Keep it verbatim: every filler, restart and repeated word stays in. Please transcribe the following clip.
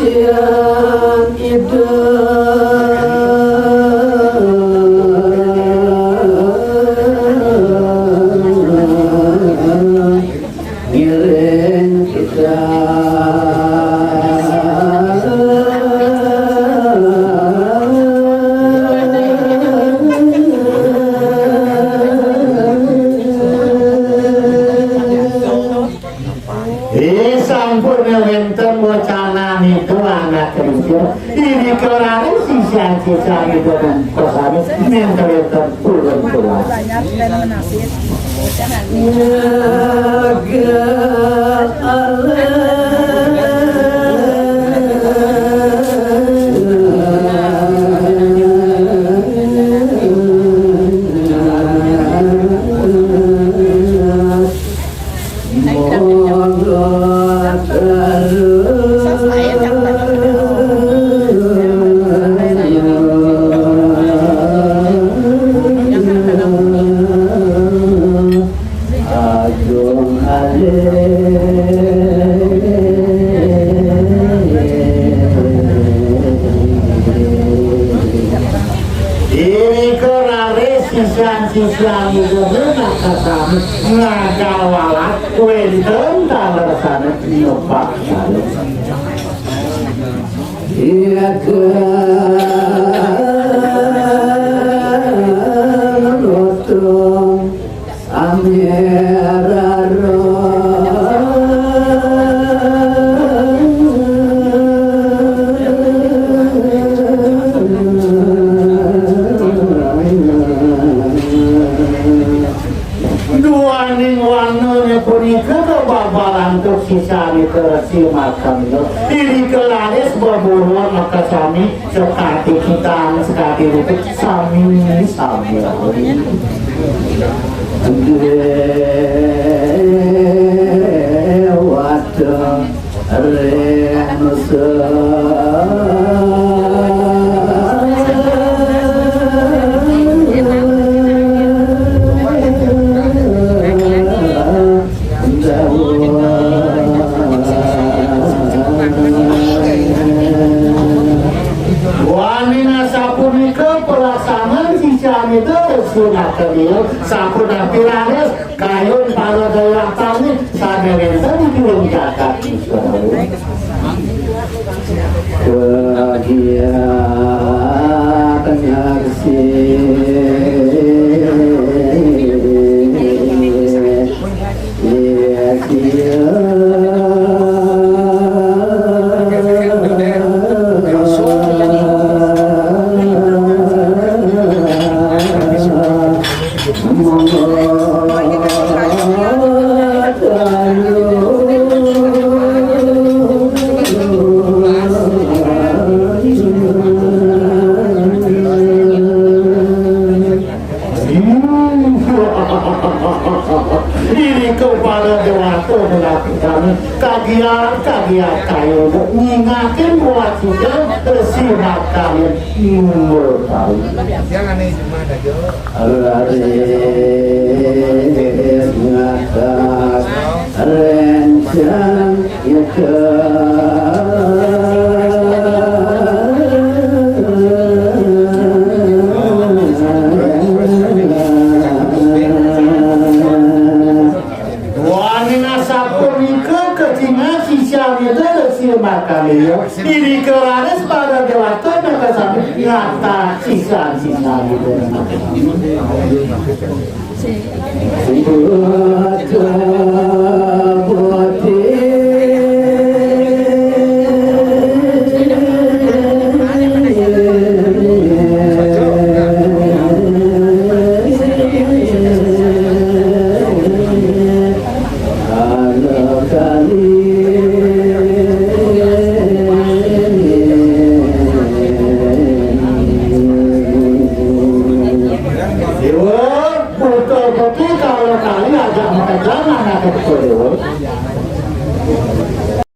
Siang itu ngiring kita. Eh, sampun wénten wacananipun anak Kristen. Inggih raris sisian-sisianipun persami minten wénten purun pulang. Agung Alim. Irika raris sisian-sisian Ida makasami ngagawalat wénten taler sané nyopak sareng. Iya, kang lotong. Amiraro. Duaning warnanya punika kababar antuk sisane keresi makam. Irika laris beburuan makasami. Sekati kitang, sekati rupa, sami, sami. Dewata Rensa. Wanina sapunika pelaksanaan sisya Ida Resi Makadil sampun ampiraris kayun para dewatane sane wenten ing jagat Israel. Kegiatan nyaksi. Ini kepada dewata melakukan kagiat-kagiat kayu nyingakin buat kita bersimat kalian imbul tahu. Raris ngatas rencang. Duaning asapunika kecingan sisian Ida Resi Makadil. Irika raris para dewata makasami ngatas sisian-sisian Ida.